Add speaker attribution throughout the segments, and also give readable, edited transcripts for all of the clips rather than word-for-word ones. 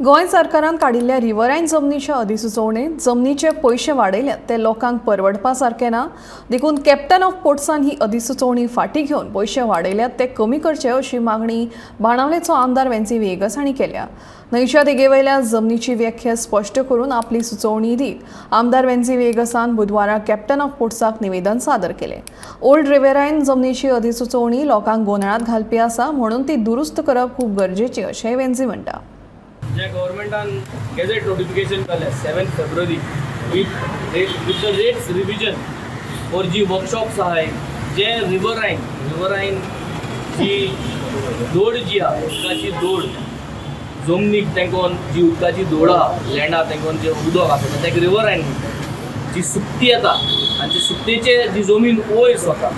Speaker 1: गोंय सरकारान काडिल्ल्या रिव्हरायन जमनीच्या अधिसुचोवणेंत जमनीचे पयशे वाडयल्यात ते लोकांक परवडपा सारके ना. देखून कॅप्टन ऑफ पोर्ट्सान ही अधिसुचोवणी फाटीं घेवन पयशे वाडयल्यात ते कमी करचे, अशी मागणी बाणावलेचो आमदार वेन्झी व्हिएगस हांणी केल्या. न्हंयच्या देगेवयल्या जमनीची व्याख्या स्पश्ट करून आपली सुचोवणी दीत आमदार वेन्झी व्हिएगसान बुधवारा कॅप्टन ऑफ पोर्ट्साक निवेदन सादर केलें. ओल्ड रिव्हरायन जमनीची अधिसुचोवणी लोकांक गोंदळांत घालपी आसा, म्हणून ती दुरुस्त करप खूब गरजेची, अशेंय वेन्झी म्हणटा.
Speaker 2: जे गव्हर्मेंटान गॅझेट नोटिफिकेशन काडलें 7 February with the rates revision for ji workshops आहाय, जे रिव्हरायन जी दोड जी आहा, उदकाची दोड, जमनीक तेंकोन जी उदकाची दोड आहा, लँडा तेंकोन जे उदक आसा ताका रिव्हरायन म्हणटा. जी सुकती येता आनी जी सुकतेचे जी जमीन वयर वता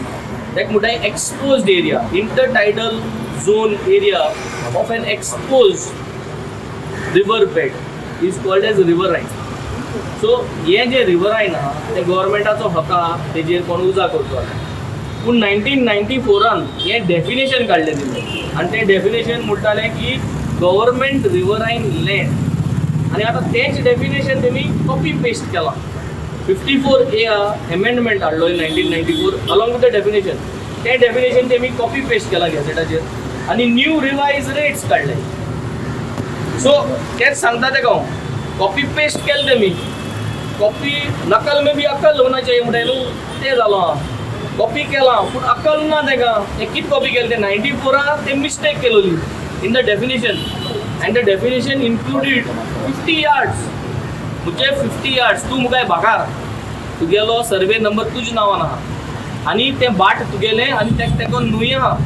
Speaker 2: ताका म्हणटा exposed area. Intertidal zone area of an exposed river bed is called as riverine. So हें जें रिव्हरायन आहा तें गव्हर्मेंटाचो हक आहा, तेजेर कोण उजा करचो जाल्यार. पूण 1994 हें डेफिनेशन काडलें तेणी आनी तें डेफिनेशन म्हणटालें की गव्हर्मेंट रिव्हरायन लँड. आनी आतां तेंच डेफिनेशन तेमी कॉपी पेस्ट केलां. 54A amendment हाडलो 1994 along with the definition. तें डेफिनेशन तेमी कॉपी पेस्ट केलां गॅझेटाचेर आनी न्यू रिवायज रेट्स काडले. सो तेच सांगता तेका हांव, कॉपी पेस्ट केलें तेमी. कॉपी, नकल में भी अकल होना चाहिए म्हणटा न्हू, तें जालां. कॉपी केलां पूण अकल ना तेका. तें कितें कॉपी केलें तें 94 तें mistake केलोली in the definition, and the definition included 50 yards. म्हणजे 50 यार्ड्स, तूं मुखार भाकार, तुगेलो सर्वे नंबर तुज्या नांवान आहा आनी तें भाट तुगेलें आनी तेका तेंकोन न्हूंय आहा,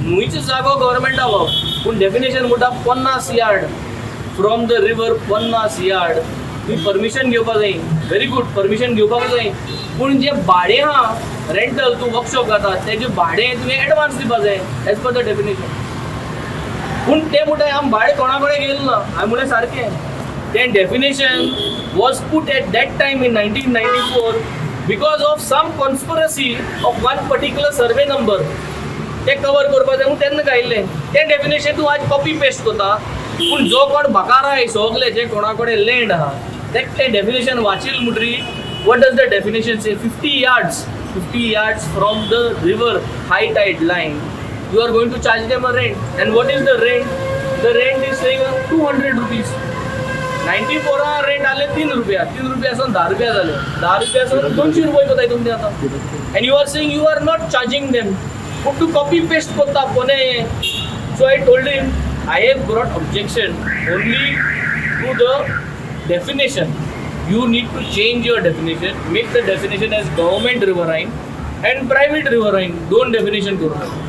Speaker 2: न्हूंयचो जागो गव्हर्मेंटालो, पूण डेफिनेशन म्हणटा 50 yard from the river. 50 yard तुवें परमिशन घेवपाक जाय. व्हेरी गूड, परमिशन घेवपाक जाय, पूण जें भाडें आहा, रेंटल, तूं वर्कशॉप घाता तेजें भाडें तुवें एडवान्स दिवपा जाय एज पर the definition. पूण ते म्हणटा, आमी भाडें कोणा कडेन घेयलें ना. हांवें म्हणलें, सारकें, तें definition was put at that time in 1994 because of some conspiracy of one particular survey number. ते कवर करपाक जाय म्हणून तेन्ना घायिल्लें तें डेफिनेशन तूं आज कॉपी पेस्ट करता. पूण जो कोण भाकार आहाय, सगले जे कोणा कडेन लँड आहा, तेक तें डेफिनेशन वाचिल म्हणटरी what does the definition say? 50 yards, 50 yards from the river high tide line, you are going to charge them a rent. And what is the rent? The rent is saying ₹200. 94 rent आले 3 रुपया, 3 रुपया सावन 10 रुपया जाले, 10 रुपया सावन 200 रुपये कोताय तुमचे आतां. And you are saying you are not charging them, पूण तूं कॉपी पेस्ट करता कोणे. So I told him, I have brought objection only to the definition. You need to change your definition. Make the definition as government riverine and private riverine. दोन definition करू नका.